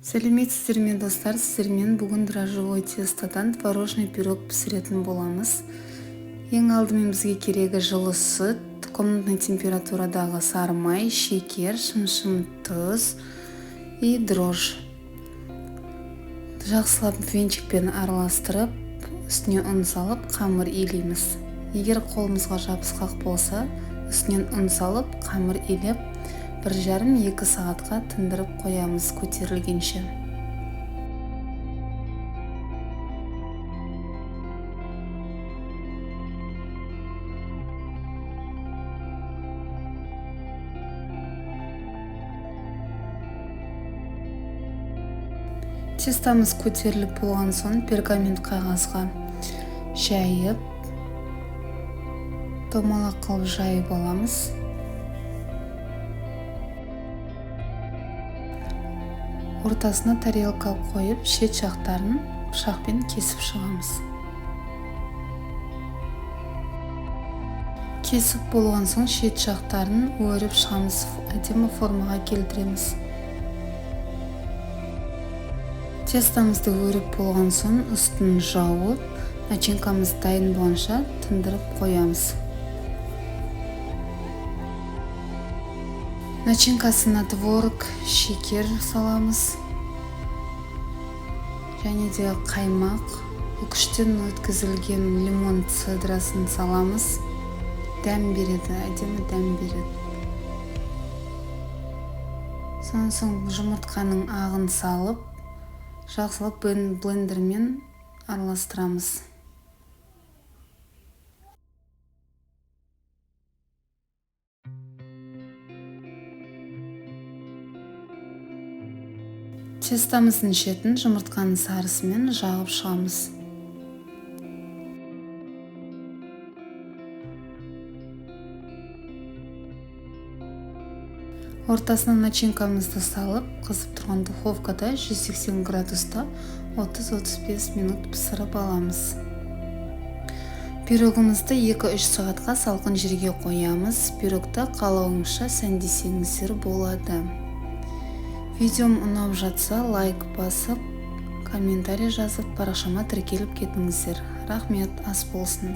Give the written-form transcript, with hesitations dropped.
Сәлеметсіздер ме, достар! Сіздермен бүгін дрожжевой тестодан творожный пирог пісіретін боламыз. Ең алдымен бізге керегі жылы сүт, комнатный температурадағы сары май, шекер, шымшым тұз и дрожжи. Жақсылап венчикпен араластырып, үстіне ұн салып, қамыр илейміз. Егер қолымызға жабысқақ болса, үстінен ұн салып, қамыр илеп, 1,5-2 сағатқа тындырып қоямыз көтерілгенше. Тестамыз көтеріліп болған соң, пергамент қағазға жайып, домалақ қылып жайып аламыз. Ортасына тарелка қойып, шет жақтарын пышақпен кесіп шығамыз. Кесіп болған соң, шет жақтарын өріп шығамыз, әдемі формаға келтіреміз. Тестамызды өріп болған соң, үстін жауып, начинкамыз дайын болғанша тындырып қоямыз. Начинкасына творог, шекер саламыз және де қаймақ, үкіштен өткізілген лимон цедрасын саламыз. Дәм береді, әдемі дәм береді. Сонан соң жұмыртқаның ағын салып, жақсылап блендермен араластырамыз. Тестамыздың шетін жұмыртқаның сарысымен жағып шығамыз. Ортасына начинкамызды салып, қызып тұрған духовкада 180 градуста 30-35 минут пісіріп аламыз. Пирогымызды 2-3 сағатқа салқын жерге қоямыз. Пирогты қалауыңызша сәндесеңіздер болады. Видеом ұнап жатса, лайк басып, комментарий жазып, парақшама тіркеліп кетіңіздер. Рахмет, ас болсын.